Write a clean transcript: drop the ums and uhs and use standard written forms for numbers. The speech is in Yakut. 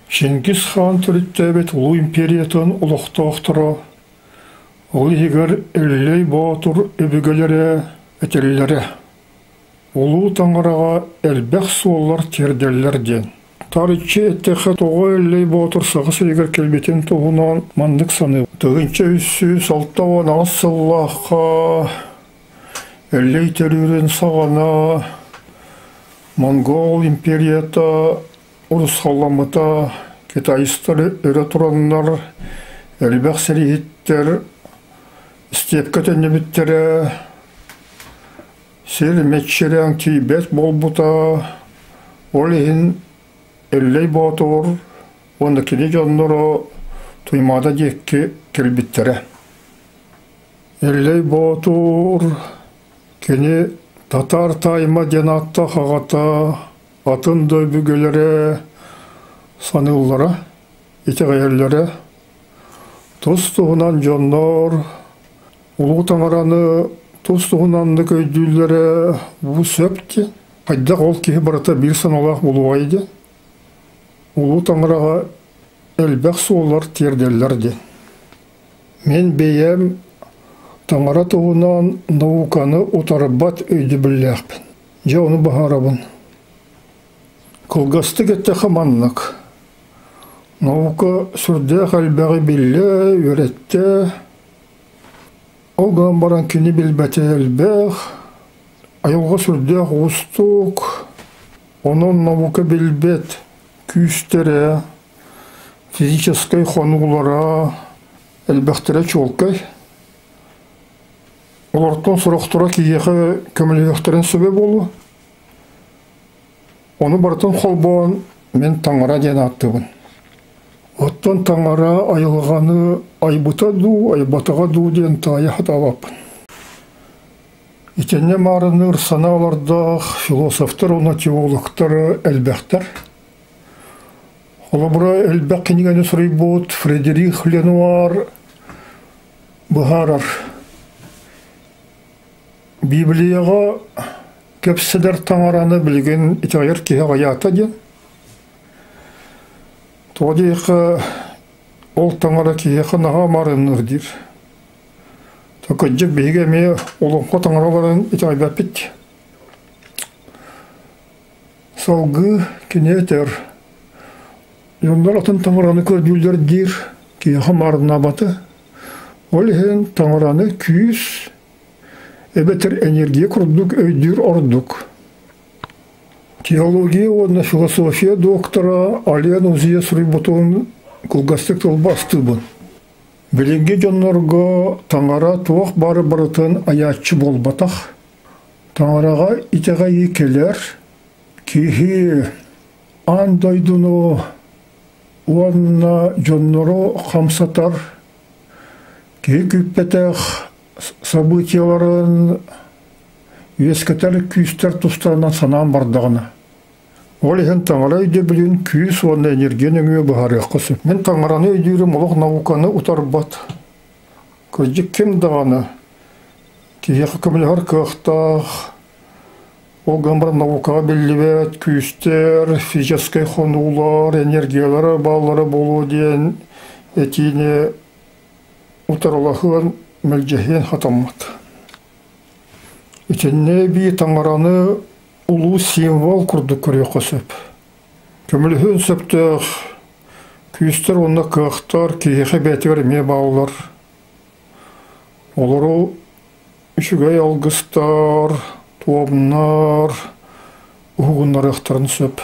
Чингис хаан төрүттээбит улуу империятын олохтоохторо, ол иһигэр Эллэй Боотур өбүгэлэрэ этэллэрэ: «Улуу Таҥараҕа элбэх суоллар тиэрдэллэр» диэн. Таарыччы эттэххэ, тоҕо Эллэй Боотур Саха сиригэр кэлбитин туһунан маннык саныыбын. 1368 сыллаахха Эллэй төрүүрүн саҕана Монгол империята урусхалламмыта, китайстар өрө тураннар, элбэх сэрииһиттэр степкэ төннүбүттэрэ, сир мэччирэҥ тиийбэт буолбута, ол иһин Эллэй Боотур уонна кини дьонноро Туймаада диэки кэлбиттэрэ. Эллэй Боотур кини Татаар Таайма диэн ааттаах аҕата атын да өбүгэлэрэ саныыллара, итэҕэйэллэрэ. Тус-туһунан дьоннор Улуу Таҥараны тус-туһунаннык өйдүүллэрэ бу сөп диэн. Хайдах ол киһи барыта биир санаалаах буолуоҕай диэн. Улуу Таҥараҕа элбэх суоллар тиэрдэллэр диэн. Мин бэйэм Таҥара туһунан науканы утарбат өйдөбүллээхпин. Дьэ ону баһаарабын. Кылгастык эттэххэ маннык. Наука сүрдээх элбэҕи биллэ, үөрэттэ. Ол гынан баран кини билбэтэ элбэх, айылҕа сүрдээх уустук, онон наука билбэт күүстэрэ, физическэй хонуулара элбэхтэрэ чуолкай. Олортон сорохторо киһиэхэ көмөлөһүөхтэрин сөбө буолуо. Ону барытын холбоон мин таҥара диэн ааттыыбын. Оттон таҥара айылҕаны айбыта дуу, айбатаҕа дуу диэн таайа сатаабаппын. Итиннэ маарынныыр санаалардаах философтар уонна теологтар элбэхтэр. Холобура, элбэх кинигэни суруйбут Фредерик Ленуар быһаарар. Библияҕа кэпсэтэр таҥараны билигин итэҕэйэр киһи аҕыйаата диэн. Тоҕо диэххэ, ол таҥара киһиэхэ наһаа маарынныыр диир. Кырдьык биһиги эмиэ олоҥхо таҥараларын итэҕэйбэппит. Салгыы кини этэр: «Дьоннор атын таҥараны көрдүүллэр диир, киһиэхэ маарыннаабата. Ол иһин таҥараны күүс эбэтэр энергия курдук өйдүүр ордук». Теология уонна философия доктора Ален Узия суруйбутун кылгастык тылбаастыыбын. Билиҥҥи дьоннорго таҥара туох бары барытын айааччы буолбатах. Таҥараҕа итэҕэйии кэлэр, киһи аан дойдуну уонна дьоннору хамсатар, киһи күүппэтэх событиеларын үөскэтэр күүстэр тустарынан санаан бардаҕына, ол иһин таҥара өйдөбүлүн күүс уонна энергия нөҥүө быһаарыахха сөп. Мин таҥараны өйдүүрүм олох науканы утарбат. Кырдьык ким даҕаны киһиэхэ көмөлөһөр кыахтаах, ол гынан баран наукаҕа биллибэт күүстэр, физическэй хонуулар, энергиялара бааллара буолуо диэн этиини утарылаһыан, мэлдьэһиэн хатаммат. Итиннэ эбии таҥараны улуу символ курдук көрүөххэ сөп. Көмөлөһүөн сөптөөх күүстэр уонна кыахтар киһиэхэ бэйэтигэр эмиэ бааллар. Олору үчүгэй алгыстар, туомнар уһугуннарыахтарын сөп.